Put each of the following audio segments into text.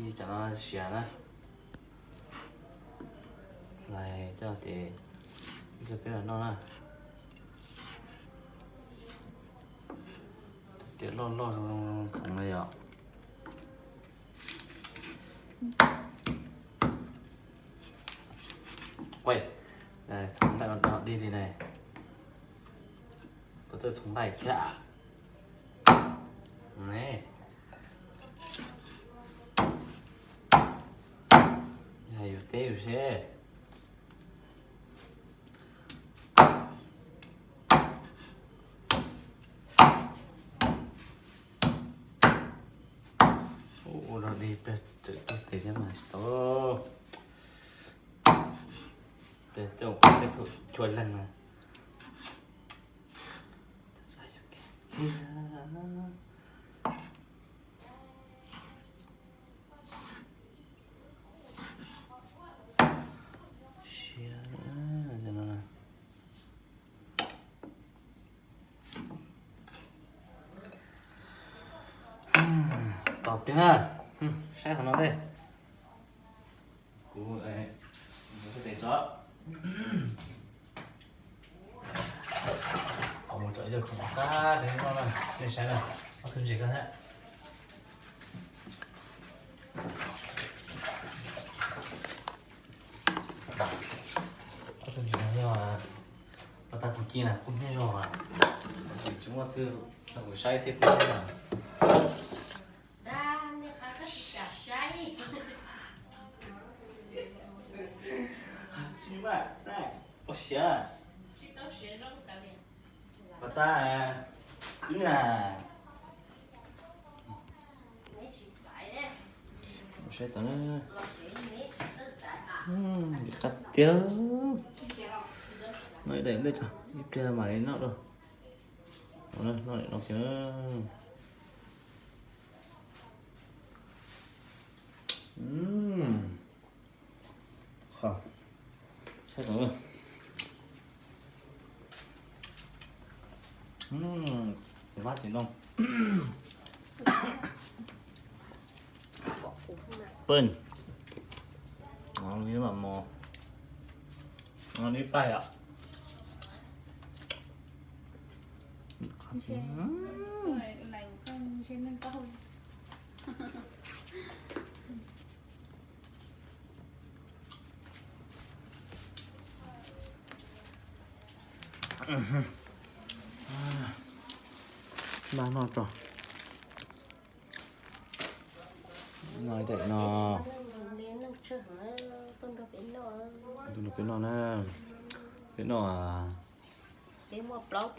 Li tsam no siav na, lais coj ces coj peb los noj na. Tias loj loj zoo zoo txhoov na yom. Quaj, txhoov nqaij no dig li ne. Puas tuaj txhoov nqaij thiab ne? Hais yus teb yus seb. Ua dog dig pliag tseem tuag tes thiab mas tsis tau. Pliag tej ua tej thaum chua leeg na. Siab no. Tos pliag na, saib qhov no tej. Kuv tes tso. Qhov mus tso ib tug qab qab no na, nej saib na, ob tug ntsis ko thiab. Ob tug ntsis no yog pas tas kuv ci na, kub hnyiab zog, tsis muaj twg, kuv saib thiab kub hnyiab zog. Ua siav. Pas tas wb na. Saib tau na. Qab tiag. Noj ib daim ntej tso, ib pliag mam li noj dua. Noj no kiag. Saib tau. Vaj tsis ntoo. Pw. Mam mos. Ib pais os. Npaj noj tso. Noj ib daim no. Tuaj nrog peb noj na. Peb noj plaub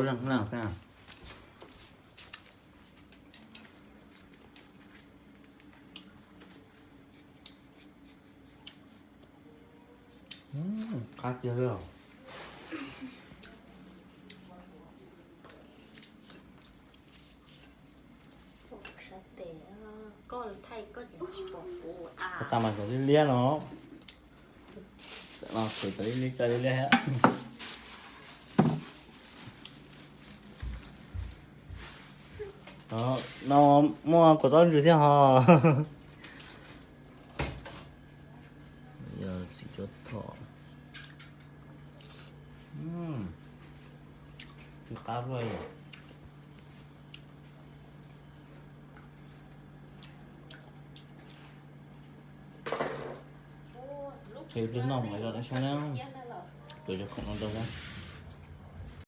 leeg na. Qab tiag li os. Koj tas mas cov liab liab no. Cov no kuv cov liab liab, cov liab liab thiab. No muaj kua txob ntsws thiab ho. Yog txiv cuab thom. Twb qab luaj li. Tseg ib pliag noj mus lawm no saib na. Tuav cov khoom no rau na.